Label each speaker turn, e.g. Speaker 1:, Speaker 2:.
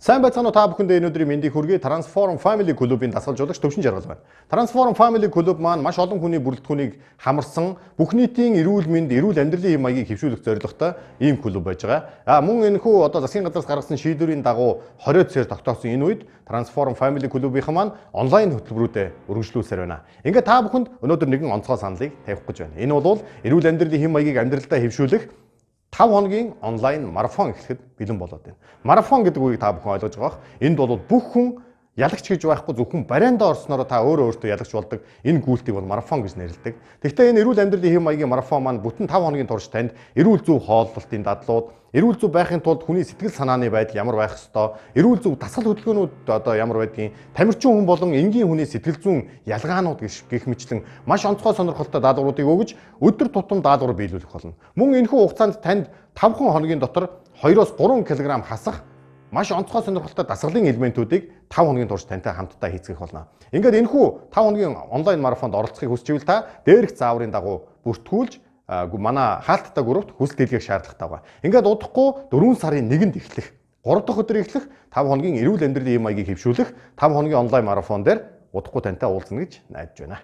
Speaker 1: Сайн байцгаана уу, та бүхэндээ энэ өдрийн мэндийг хүргэе. Transform Family Club-ийн дасгалжуулагч Төвшин Жаргал байна. Transform Family Club маань маш олон хүний бүрэлдэхүүнийг хамарсан, бүх нийтийн эрүүл мэнд, эрүүл амьдралын хэв маягийг хэвшүүлэх зорилготой ийм клуб байж байгаа. А мөн энэхүү одоо засгийн газраас гаргасан шийдвэрийн дагуу 20 цээр тогтоосон энэ үед Transform Family Club-ийнхан маань онлайн хөтөлбөрүүдэд үргэлжлүүлсээр байна. Ингээд та бүхэнд өнөөдөр нэгэн онцгой саналыг тавих гэж байна. Энэ бол эрүүл амьдралын хэв маягийг амьдралдаа хэвшүүлэх 5 хоногийн онлайн марафон эхлэхэд бэлэн болоод байна. Марафон гэдэг үгийг та бүхэн ойлгож байгаа бох. Энд бол бүх хүн ялагч гэж байхгүй, зөвхөн барайндаа орсноороо та өөрөө өөртөө ялагч болдог. Энэ гүйлтийг бол марафон гэж нэрлэдэг. Тэгэхдээ энэ эрүүл амьдралын хэв маягийн марафон маань бүтэн 5 хоногийн турш танд эрүүл зөв хооллолтын дадлууд, эрүүл зөв байхын тулд хүний сэтгэл санааны байдал ямар байх ёстой, эрүүл зөв дасгал хөдөлгөөнүүд одоо ямар байдгийг, тамирчин хүн болон энгийн хүний сэтгэл зүйн ялгаанууд гэх мэтлэн маш онцгой сонирхолтой даалгавруудыг өгөж өдөр тутам даалгавар биелүүлэх болно. Мөн энэхүү хугацаанд танд 5 хоногийн дотор 2-3 кг хасах маш онцгой сонирхолтой дасгалын элементүүдийг 5 хоногийн турш тантай хамтдаа хийцгэх болно. Ингээд энэхүү 5 хоногийн онлайн марафонд оролцохыг хүсч ивэл та дээрх зааврын дагуу бүртгүүлж манай хаалттай группт хүсэлт илгээх шаардлагатай байгаа. Ингээд удахгүй 4 сарын 1-нд эхлэх, 3 дахь өдөр эхлэх 5 хоногийн эрүүл амьдралын хэв маягийг хэвшүүлэх 5 хоногийн онлайн марафон дээр удахгүй тантай уулзна гэж найдаж байна.